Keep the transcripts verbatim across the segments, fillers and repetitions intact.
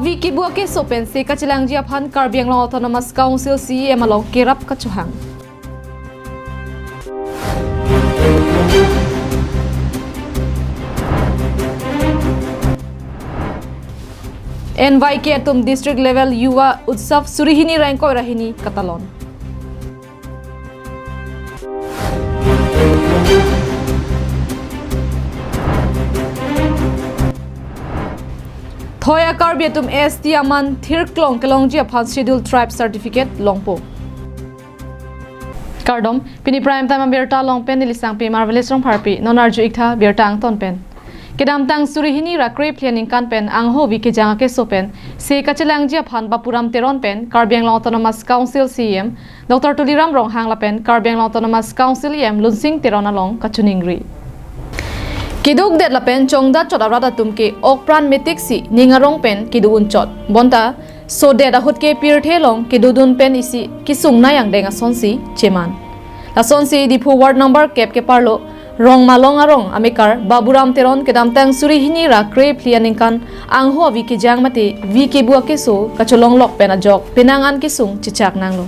Pi kebu akeso pen se kachelangji aphan Karbi Anglong Autonomous Council C E M along kerap kachohang. N Y K atum District Level Yuva Utsav suri hini ra ingkoi ra hini katalon. Thoi a Karbi atum S T aman thirklong kelongji aphan Scheduled Tribe Certificate longpo. Kardom, pini Prime Time abirta along pen neli Sangpi Marvelous Rongpharpi, non arju iktha birta angton pen. Kedamtang suri hini ra krephli aningkan pen angho avi kejang akeso pen se kachelangji aphan Bapuram Teron pen Karbi Anglong Autonomous Council C E M Doctor Tuliram Ronghang lapen Karbi Anglong Autonomous Council E M Lunsing Teron along kachiningri. Keduk det lapen chongdat chot arat atum ke okpran metiksi ning arong pen kedo unchot. Bonta sodet ahut ke pirthe along kedodun pen isi kesung nai angdeng asonsi cheman. Lasonsi Diphu Ward number kep keparlo Rongmalong arong amekar Baburam Teron kedamtang suri hini ra krephli aningkan angho avi kejang mate vi kebu akeso kacholonglok pen ajok penang an kesung chechak nanglo.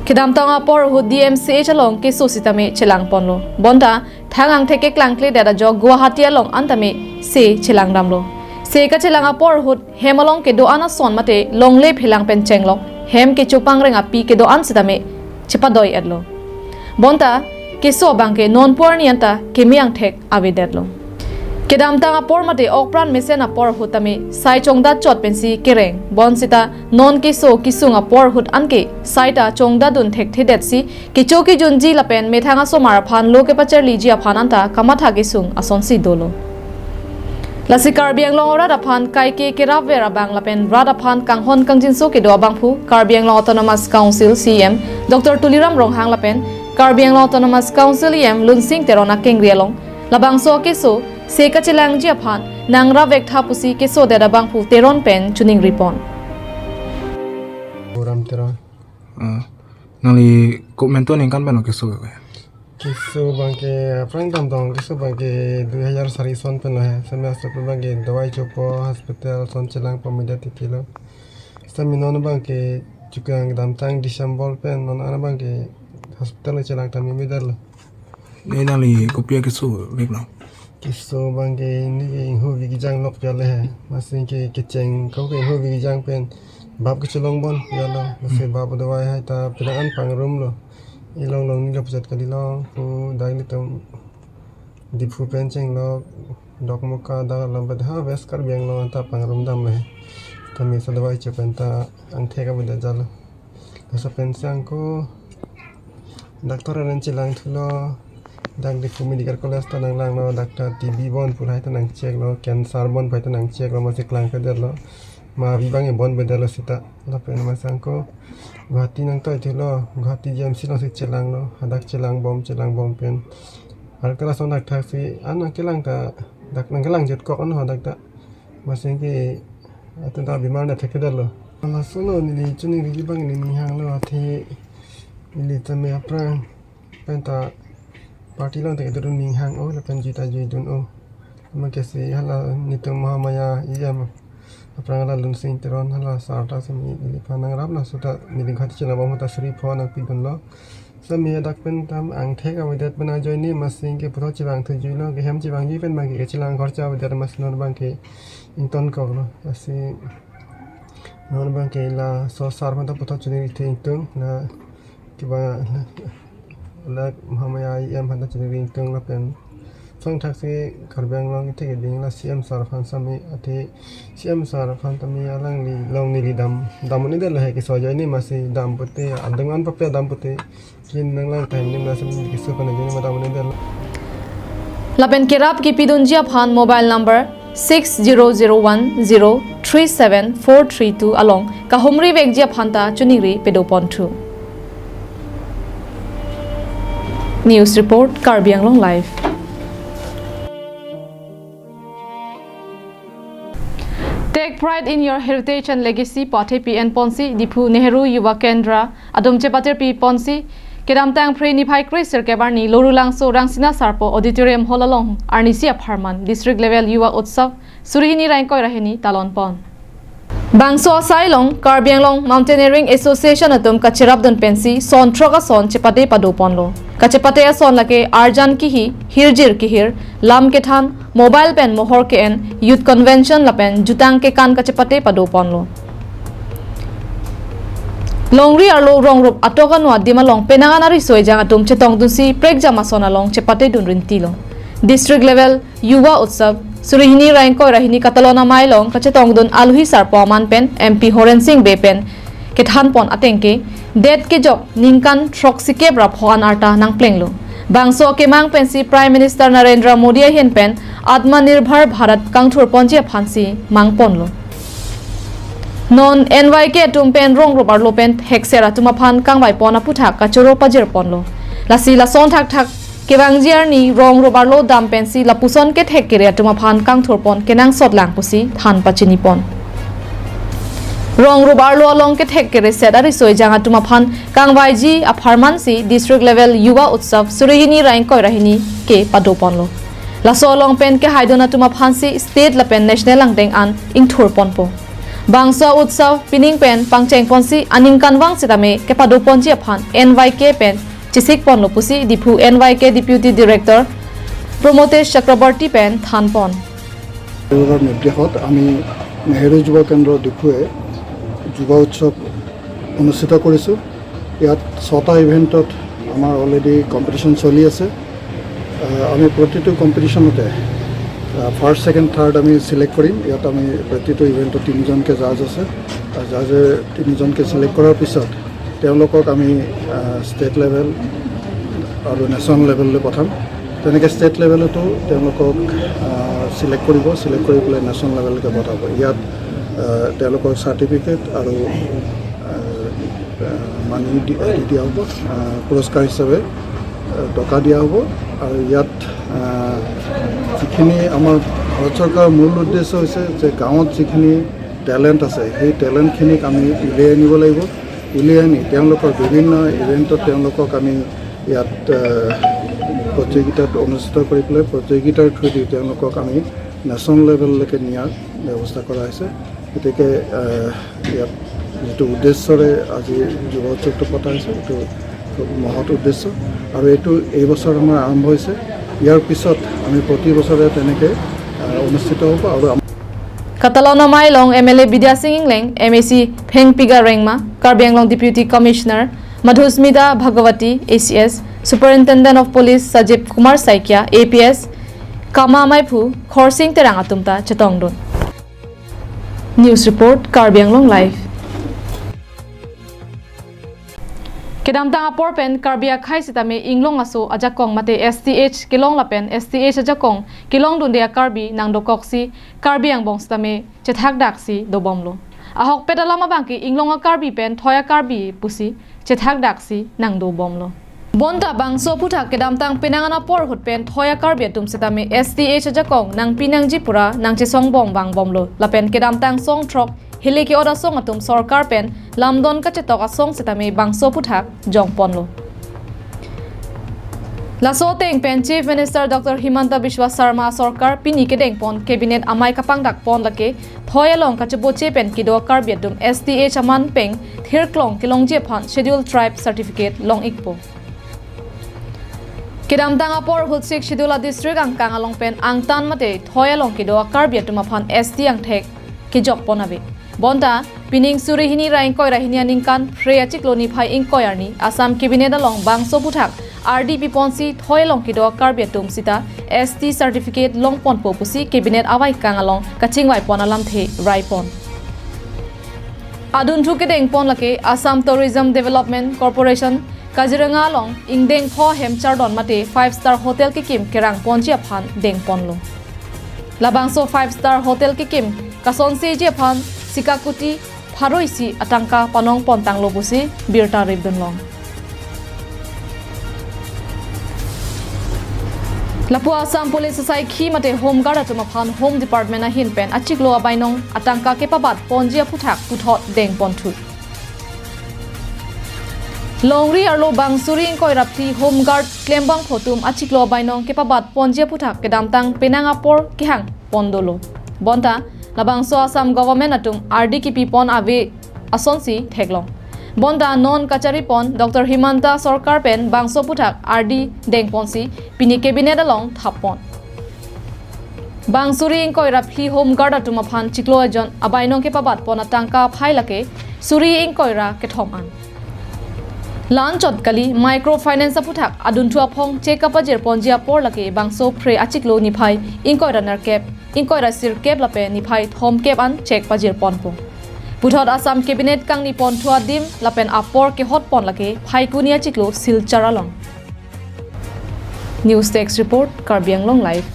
Kedamtang apor ahut D M C H along keso sitame chelangponlo. Bonta thang angthek keklangkledet ajok Guwahati along an tame se chelangdamlo. Se kachelang apor ahut hem along kedo-an ason mate longle phelang pen chenglok hem kecho pangreng api kedo-an sitame chepadoi-etlo. Bonta keso abang ke non pu arni anta keme angthek avedetlo. Kedamtang apor mate okpran mesen apor ahut tame sai chongdat chot pensi kereng. Bonsita non keso kesung apor ahut anke sai ta chongdat dun thekthedetsi kecho kejunji lapen methang asomar aphan lo kepacharliji aphan anta kamatha kesung asonsi dolo. Lasi Karbi Anglong arat aphan kaike kerapver abang lapen rat aphan kanghon kangjinso kedo abangphu Karbi Anglong Autonomous Council C E M Doctor Tuliram Ronghang lapen Karbi Anglong Autonomous Council E M Lunsing Teron akengri along labangso akeso se kachelangji aphan nangrapvek tha pusi kesodet abangphu Teron pen chiningripon. Baburam Teron. Ah, nangli komantu aningkan pen keso ke? Keso abang ke aphrang damtang keso abang ke dui hajar sari son pen lo he. Semester pen abang ke dawai chopo hospital ason chelangpo media titi lo. Sami non abang ke chukang damtang December pen non an abang ke hospital chelang tame media lo. Ne nangli kopi akeso vek lo? Keso abang ke ne ke ingho avi kejang lok pia le he. Masing ke kecheng ko ke ingho avi kejang pen bap kecholong bon pia lo. Masing bap dawai hai ta penang an pangrum lo. Ilong long ni lo puchat kali long pu dak netum Diphu pen chenglok Dokmoka dak alam pen ha West Karbi Anglong anta pangrum dam le he. Tame sa dawai cho pen ta angthek avedetlo. Laso pen si angko doctor aran chelang thulo, dak Diphu Medical College ta nanglanglo, dak ta T B bon pu hai ta nangcheklo, cancer bon pu hai ta nangcheklo, masi klangkledetlo, ma avi abang ke bon avedetlo sita. Lapen masi angko Guwahati nangtoi thulo, Guwahati G M C alongsi chelanglo, hadak chelangbom, chelangbom pen. Hadak ta lason thakthak si, an nangkelang ta, dak nangkelang jet kok an hadak ta. Masing ke atun ta bimar na thekthedetlo. Laso lo neli chiningriji abang neli ning hanglo athe neli tame aphrang pen ta party along ta kedodun ning hang-o lapen jui ta juidun-o. Amat ke si hala netum Mahamaya E M aphrang hala Lunsing Teron hala sar ta sami neliphan nangrap laso ta neli Guwahati chenabom ta suri pho nangpidunlo. Sami hadak pen tam angthek avedet pen ajoine masing ke puthot chevang thujuilo, kehem chevangji pen abang ke chelang khorcha avedet, masi non abang ke ingtonkoklo. Lasi non abang ke laso sar aphan ta puthot chiningri thu ingtung, la kiba la Mahamaya E M aphan ta chiningri ingtung lapen song thaksi Karbi Anglong ithek ding la C M sar aphan sami athe C M sar aphan tame alangli long neli dam, dam un-edetlo he keso ajoine, masi dam pute adung an pape dam pute kin nanglang time nim la sami keso aphan ajoine ma dam un-edetlo. Lapen kerap kepidunji aphan mobile number six zero zero one zero three seven four three two along kahumri vekji aphan ta chiningri pedoponthu. News report, Karbi Anglong Live. Take pride in your heritage and legacy pu athepi enponsi Diphu Nehru Yuva Kendra atum chepatirpiponsi kedamtang Phre niphai kre sirkep arni Lorulangso Rangsina Sarpo Auditorium Hall along arnisi apharman District Level Yuva Utsav suri hini ra ingkoi ra hini talonpon. Bangso asai along Karbi Anglong Mountaineering Association atum kacherapdun pensi son throk ason chepate padoponlo. Kachepate ason lake arjan kihi, hirjir kihir, lam kethan, mobile pen mohor ke-en, youth convention lapen jutang kekan kachepate padoponlo. Longri arlo rongrup atok anu adim along penang an ariso ejang atum chetongdunsi prekjam ason along chepatedun rintilo. District level Yuva Utsav, suri hini ra ingkoi ra hini Katalon Amei along kachetongdun aluhi sarpo aman pen M P Horen Sing Bey pen kethanpon ateng ke, det kejok ningkan throksikep ra pho an arta nangplenglo. Bangso akemang pensi Prime Minister Narendra Modi ahin pen Atmanirbhar Bharat kangthurponji aphansi mangponlo. Non N Y K atum pen rongrup arlo pen thekser atum aphan kangvaipon aputhak kachoro pajirponlo. Lasi lason thakthak kevangji arni rongrup arlo dam pensi lapuson kethek kere atum aphan kangthurpon kenangsotlang pusi than pachinipon. Rongrup arlo along kethek kereset ariso ejang atum aphan kangvaiji apharmansi district level Yuva Utsav suri hini ra ingkoi ra hini ke padoponlo. Laso along pen kehaidun atum aphansi state lapen national angdeng an ingthurponpo. Bangso Utsav pining pen pangchengponsi aningkanvang sitame kepadoponji aphan N Y K pen chesikponlo pusi Diphu N Y K Deputy Director Promotesh Chakraborty pen thanpon. তেওঁৰ নিৰ্দেশত আমি নেহেৰু যুৱ কেন্দ্ৰ ডিফুৱে যুৱ উৎসৱ অনুষ্ঠিত কৰিছোঁ। ইয়াত ছটা ইভেণ্টত আমাৰ অলৰেডি কম্পিটিশ্যন চলি আছে। আহ, আমি প্ৰতিটো কম্পিটিশ্যনতে, আহ, ফাৰ্ষ্ট, ছেকেণ্ড, থাৰ্ড আমি ছিলেক্ট কৰিম। ইয়াত আমি প্ৰতিটো ইভেণ্টত তিনিজনকে জাজ আছে। আহ, জাজে তিনিজনকে ছিলেক্ট কৰাৰ পিছত তেওঁলোকক আমি, আহ, ষ্টেট লেভেল আৰু নেশ্যনেল লেভেললৈ পঠাম। তেনেকে ষ্টেট লেভেলতো তেওঁলোকক, আহ, ছিলেক্ট কৰিব, ছিলেক্ট কৰি পেলাই নেশ্যনেল লেভেললৈকে পঠাব। ইয়াত, আহ, তেওঁলোকক চাৰ্টিফিকেট আৰু, আহ, আহ, মানি দি, দি দিয়া হ'ব, আহ, পুৰস্কাৰ হিচাপে, আহ, টকা দিয়া হ'ব। আৰু ইয়াত, আহ, যিখিনি আমাৰ ভাৰত চৰকাৰৰ মূল উদ্দেশ্য হৈছে যে গাঁৱত যিখিনি টেলেণ্ট আছে, সেই টেলেণ্টখিনিক আমি উলিয়াই আনিব লাগিব। উলিয়াই আনি তেওঁলোকৰ বিভিন্ন ইভেণ্টত তেওঁলোকক আমি ইয়াত, আহ, প্ৰতিযোগিতাত অনুষ্ঠিত কৰি পেলাই প্ৰতিযোগিতাৰ থ্ৰুদি তেওঁলোকক আমি নেশ্যনেল লেভেললৈকে নিয়াৰ ব্যৱস্থা কৰা হৈছে। গতিকে, আহ, ইয়াত যিটো উদ্দেশ্যৰে আজি যুৱ উৎসৱটো পতা হৈছে, এইটো খুব মহৎ উদ্দেশ্য। আৰু এইটো এইবছৰ আমাৰ আৰম্ভ হৈছে। ইয়াৰ পিছত আমি প্ৰতি বছৰে তেনেকৈ, আহ, অনুষ্ঠিত হ'ব। আৰু আম- Katalon Amei along M L A Bidya Sing Engleng, M A C Phengpiga Rengma, Karbi Anglong Deputy Commissioner Madhusmita Bhagawati, A C S, Superintendent of Police Sajib Kumar Saikia, A P S Kama Maiphu, Khorsing Terang atum ta chetongdun. News report, Karbi Anglong Live. Kedamtang apor pen Karbi akhei sitame inglong aso ajakong mate S T H kelong lapen S T H ajakong kelongdunde a-Karbi nangdokoksi Karbi angbong sitame chethakdaksi dobomlo. Ahokpet alam abangke inglong a-Karbi pen thoi a-Karbi pusi chethakdaksi nangdobomlo. Bonta bangso aphuthak kedamtang penang an apor ahut pen thoi a-Karbi atum sitame S T H ajakong nangpi nangji pura nangchesongbom vangbomlo. Lapen kedamtang song throk hileke oda song atum sorkar pen lamdon kachetok asong sitame bangso aphuthak jongponlo. Laso ateng pen Chief Minister Doctor Himanta Biswa Sarma sorkar pini kedengpon Cabinet amei kapangdakpon lake thoi along kacheboche pen kedo Karbi atum S T H aman peng thirklong kelongji aphan Schedule Tribe Certificate long-ikpo. Kedamtang apor ahut Sixth Schedule a-district angkang along pen angtan mate thoi along kedo a-Karbi atum aphan S T angthek kejokpon ave. Bonta, pining suri hini ra ingkoi ra hini aningkan phre achiklo niphai ingkoi arni Assam Cabinet along bangso aphuthak ardi piponsi thoi along kedo a-Karbi atum sita S T certificate longponpo pusi Cabinet avaikang along kachingvaipon alamthe raipon. Adunthu kedengpon lake Assam Tourism Development Corporation Kaziranga along ingdeng pho hem chardon mate five star hotel kekim kerangponji aphan dengponlo. Labangso five star hotel kekim kasonseji aphan sika kuti pharo isi atangka panongpontanglo pusi birta ripdunlong. Lapu Assam Police asaikhi mate Home Guard atum aphan Home Department ahin pen achiklo abainong atangka kepabatponji aphuthak puthot dengponthu. Longri arlo bang suri ingkoi ra phli Home Guard klembangpho atum achiklo abainong kepabatponji aphuthak kedamtang penang apor kehangpon dolo. Bonta Labangso Assam government atum ardi kipipon ave asonsi theklong. Bonta non kacharipon Doctor Himanta Sarkar pen bangso aphuthak ardi dengponsi pini cabinet along thappon. Bang suri ingkoi ra phli Home Guard atum aphan chiklo ejon abainong kepabatpon atangka aphai lake suri ingkoi ra kethom an. La-anchot kali microfinance aphuthak adunthu aphong cheque kapajirponji apor lake bangso Phre achiklo niphai ingkoi ra nerkep, ingkoi ra sirkep lapen niphai thomkep an cheque pajirponpo. Puthot Assam cabinet kangniponthu adim lapen apor kehotpon lake Phaikuni achiklo Silchar along. News Desk Report, Karbi Anglong Live.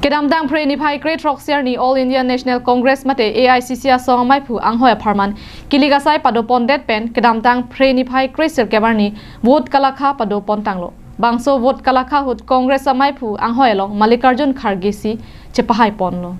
Kedamtang Phre niphai kre throksi arni All India National Congress mate A I C C asong amaiphu anghoi apharman kilik asai padopondet pen kedamtang Phre niphai kre sirkep arni vote kalakha padopontanglo. Bangso vote kalakha ahut Congress amaiphu anghoi along Mallikarjun Kharge si chepahaiponlo.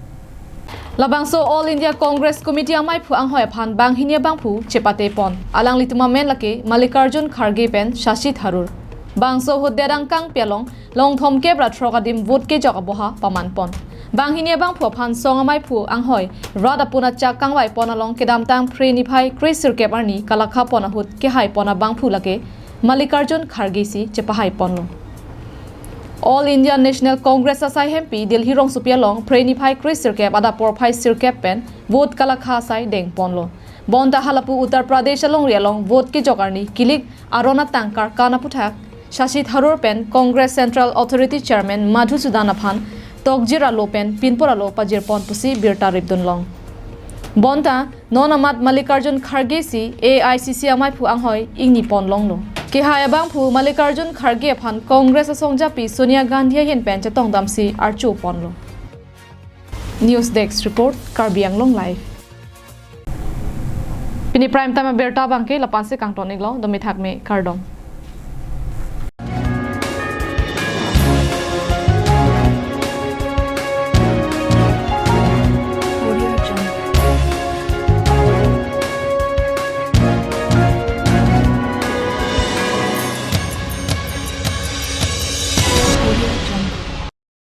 Labangso All India Congress Committee amaiphu anghoi aphan banghini abangphu chepatepon. Alanglitum amen lake Mallikarjun Kharge pen Shashi Tharoor. Bangso ahut dedang kangpi along long thomkep ra throk adim vote kejok aboha pamanpon. Banghini abangphu aphan song amaiphu anghoi rat apun achak kangvaipon along kedamtang Phre niphai kre sirkep arni kalakhapon ahut kehaipon abangphu lake Mallikarjun Kharge si chepahaiponlo. All India National Congress asai hempi Delhi rongsopi along Phre niphai kre sirkep adap porphai sirkep pen vote kalakha asai dengponlo. Bonta halapu Uttar Pradesh alongri along vote kejok arni kilik aron atang karkan aphuthak Shashi Tharoor pen Congress Central Authority Chairman Madhusudan aphan tokjir alo pen pinpor alo pajirpon pusi birta ripdunlong. Bonta non amat Mallikarjun Kharge si A I C C amaiphu anghoi ingniponlonglo. Kehai abangphu Mallikarjun Kharge aphan Congress asongjapi Sonia Gandhi ahin pen chetongdamsi archoponlo. News Desk Report, Karbi Anglong Live. Pini prime time abirta abangke lapu-ansi kangton-iklo, domi thakme, kardom.